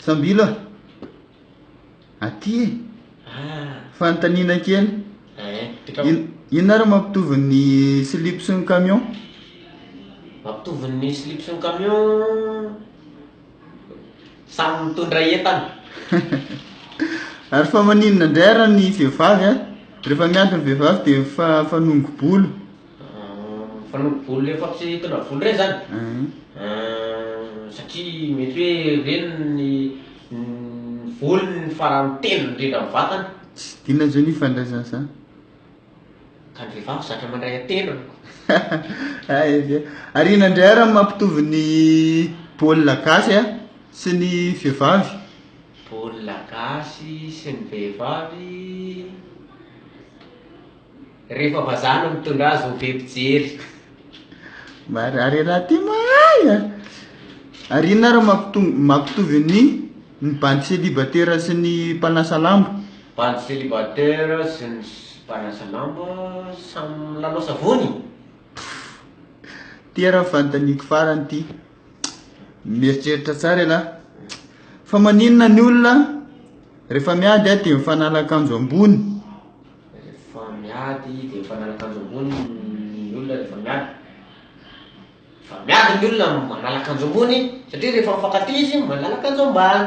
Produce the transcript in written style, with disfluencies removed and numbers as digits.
Sambilo a! Aty e! Fanontaniana kely. Inona ary mampitovy ny silipo sy ny camion? Mampitovy ny silipo sy ny camion, samy mitondra entana. Ary fa maninona indray ary ny vehivavy a? Rehefa miady ny vehivavy dia mifanongo-bolo. Mifanongo bolo le fampisintona volo reny zany? Satria mety hoe reny ny ny volony ny farany tena indrindra amin'ny vatany. Tsy dinona zao ny ifandraisany zany. Ka ny vehivavy zatra mandray an-tendrony. Hay ve. Ary inona indray ary ny mampitovy ny baolina gasy a sy ny vehivavy? Baolina gasy sy ny vehivavy. Rehefa vazaha no mitondra azy ho be mpijery. Marary elah ty mahay a! Ary inona ary mampitombo mampitovy ny ny bandy célibataire sy ny mpanasa lamba? Bandy célibataire sy ny mpanasa lamba samy milalao savony? Ty ary ny fanontaniako farany ty. Mieritreritra tsara elah. Fa maninona ny olona rehefa miady dia mifanala akanjo ambony? Rehefa miady dia mifanala akanjo ambony ny olona rehefa miady. Rehefa miady ny olona manala akanjo ambony satria rehefa mifankatia izy manala akanjo ambany.